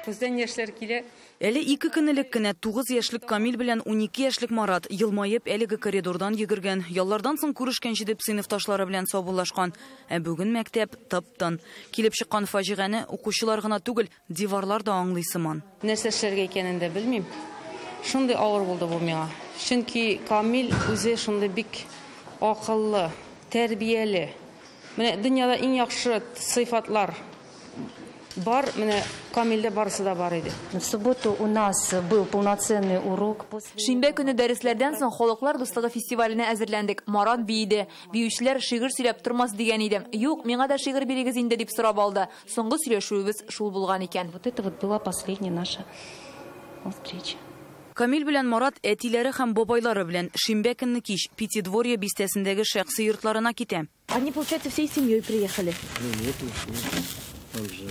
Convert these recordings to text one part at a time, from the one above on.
Күздән яшьләр килә. Әле 2 көн элек кенә 9 яшьлек Камил белән 12 яшьлек Марат елмаеп әлеге коридордан йөгергән. Яллардан соң күрешкәнче дип сыйныфташлары белән саубуллашкан. Ә бүген мәктәп тып-тын. Килеп чыккан фаҗигане укучылар гына түгел, диварлар да аңлый сыман. Нәрсә эшләргә икәнен дә белмим. Шундый авыр булды бу миңа. Чөнки Камил үзе шундый бик акыллы, тәрбияле. Менә дөньяда иң яхшы сыйфатлар бар, менә Камилдә барысы да бар иде. В субботу у нас был полноценный урок. Шимбә көне дәресләрдән соң Халыклар дуслыгы фестиваленә әзерләндек. Марат биеде. Биючеләр шигырь сөйләп тормас дигән иде. Юк, миңа да шигырь бирегез инде дип сорап алды. Соңгы сөйләшүебез шул булган икән. Вот это вот была последняя наша встреча. Камил белән Марат әтиләре һәм бабайлары белән шимбә көнне кич Пятидворье бистәсендәге шәхси йортларына китә. Они, получается, всей семьей приехали? Ну, нет, нет. Там же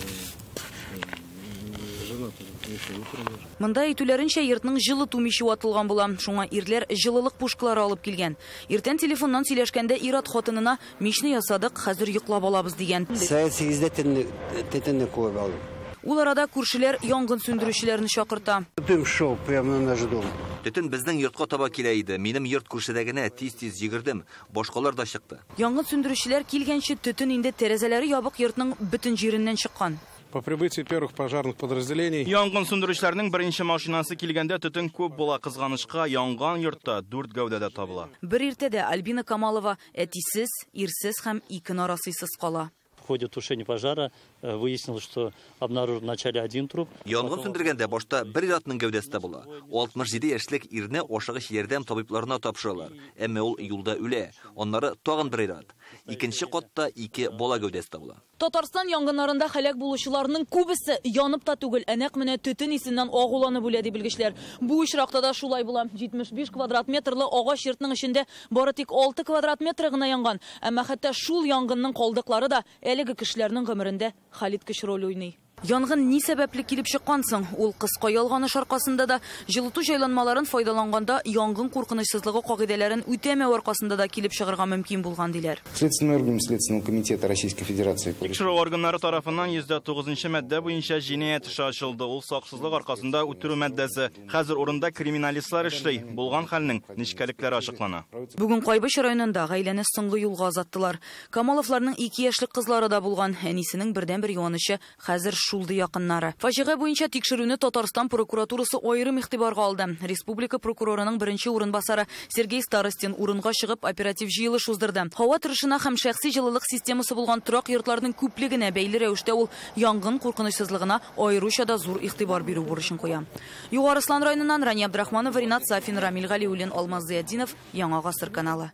жена тоже утром уже. Монда әйтүләренчә, йортның җылыту миче ватылган була. Шуңа ирләр җылылык пушкалары алып килгән. Иртән телефоннан сөйләшкәндә ир-ат хатынына мичне ясадык, хәзер йоклап алабыз дигән. Сәгать 8-дә төтенне куып алдым. Ул арада күршеләр янгын сүндерүчеләрне чакырта. Дым шел прямо на наш дом. Төтен безнең йортка таба килә иде. Минем йорт күршедә генә, тиз-тиз йөгердем. Башкалар да чыкты. Янгын сүндерүчеләр килгәнче төтен инде тәрәзәләре ябык йортның бөтен җиреннән чыккан. По прибытии первых пожарных подразделений. Янгын сүндерүчеләрнең беренче машинасы килгәндә төтен күп була. Кызганычка, янган йортта 4 гәүдә дә табыла. Бер иртәдә Альбина Камалова әтисез, ирсез һәм ике нарасыйсыз кала. В ходе тушения пожара выяснилось, что обнаружен вначале один труп. Янгын сүндергәндә башта бер ир-атның гәүдәсе табыла. 67 яшьлек ирне ашыгыч ярдәм табибларына тапшыралар. Әмма ул юлда үлә. Аннары тагын бер ир-ат. Икенче катта 2 бала гәүдәсе табыла. Татарстан янгыннарында һәлак булучыларның күбесе янып та түгел, ә нәкъ менә төтен исеннән агуланып үлә ди белгечләр. Бу очракта да шулай була. 75 квадрат метрлы агач йортның эчендә бары тик 6 квадрат метры гына янган. Әмма хәтта шул янгынның калдыклары да әлеге кешеләрнең гомерендә хәлиткеч роль уйный. Янгын ни сәбәпле килеп чыккан соң? Ул кыска ялганыш аркасында да, җылыту җайланмаларын файдаланганда янгын куркынычсызлыгы кагыйдәләрен үтәмәү аркасында да килеп чыгарга мөмкин булган диләр. Следственный орган Следственного комитета Российской Федерации. Тикшерү органнары тарафыннан 109 маддә буенча җинаять эше ачылды. Ул саксызлык аркасында үтерү маддәсе. Хәзер урында криминалистлар эшли. Булган хәлнең нечкәлекләре ачыклана. Бүген Кайбыч районында гаиләне соңгы юлга озаттылар. Камаловларның 2 яшьлек кызлары да булган. Әнисенең бердәнбер юанычы хәзер шулды якыннары. Фаҗига буенча тикшерүне Татарстан прокуратурасы аерым игътибарга алды. Республика прокурорының беренче урынбасары Сергей Старостин урынга чыгып оператив җыелыш уздырды. Һава торышына һәм шәхси җылылык системасы булган торак йортларның күплегенә бәйле рәвештә ул янгын куркынычсызлыгына аеруча да зур игътибар бирү бурычын куя. Югары Ослан районыннан Рания Абдрахманова, Ринат Сафин, Рамил Галиуллин, Алмаз Зыятдинов, Яңа Гасыр каналы.